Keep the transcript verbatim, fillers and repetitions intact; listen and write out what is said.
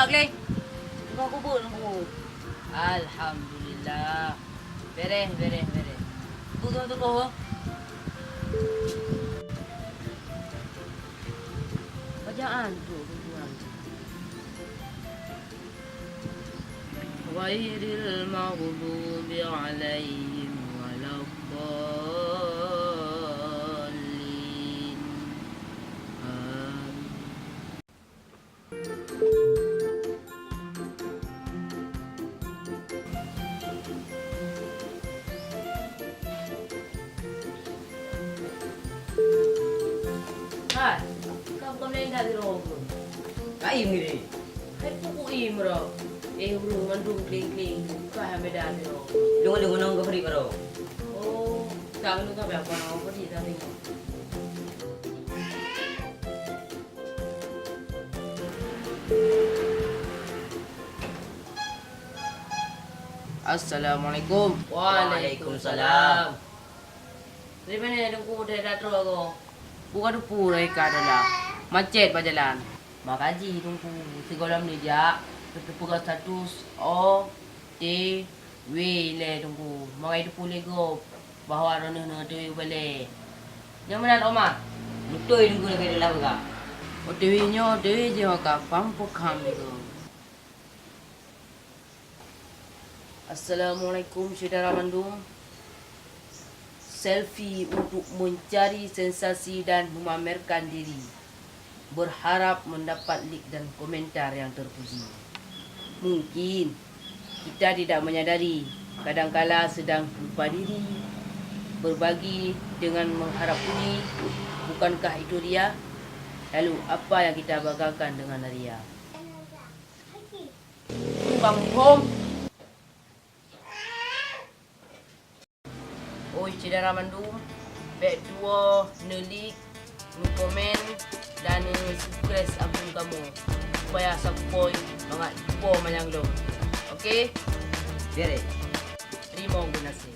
Klik. Tunggu kubur, tunggu. Alhamdulillah. Beres, beres, beres. Tunggu, tunggu, tunggu. Bacaan tu, tunggu. غير المغضوب عليهم ولا الضالين. آمين. Hai, kau bukan main dari rogo. Kaim ni. Hai, puku im ro. Eh, ureueng mandum kling-kling, bukan hamba dari rogo. Lu ada gunung ke free bro? Oh, tak lu tak apa, apa nama apa di sana. Assalamualaikum. Waalaikumsalam. Dari mana Teungku, dari Datro ko? Buka dupu dari ka adalah macet bak jalan. Makaji Teungku, sigohlom neujak, teupeugah status O T W lé Teungku. Mangat dupu lé gob. Bahwa droeneuh neu O T W ubak lé. Nyang meunan, Oma? Beutôi Teungku lagèe teulah peugah. O T W nyoe O T W jih maka pam peukam nyoe. Assalamualaikum syedara mandum. Selfie untuk mencari sensasi dan memamerkan diri. Berharap mendapat like dan komentar yang terpuji. Mungkin kita tidak menyadari, kadangkala sedang lupa diri, berbagi dengan mengharap puji, bukankah itu ria? Lalu apa yang kita banggakan dengan ria? Bang Hom. Oi, syedara mandum, bèk tuwoe neulik, neukomen, dan neusubscribe akun kamoe, supaya sapeue mangat tuwoe manyang lom. Oke? Beres. Teurimong geunaséh.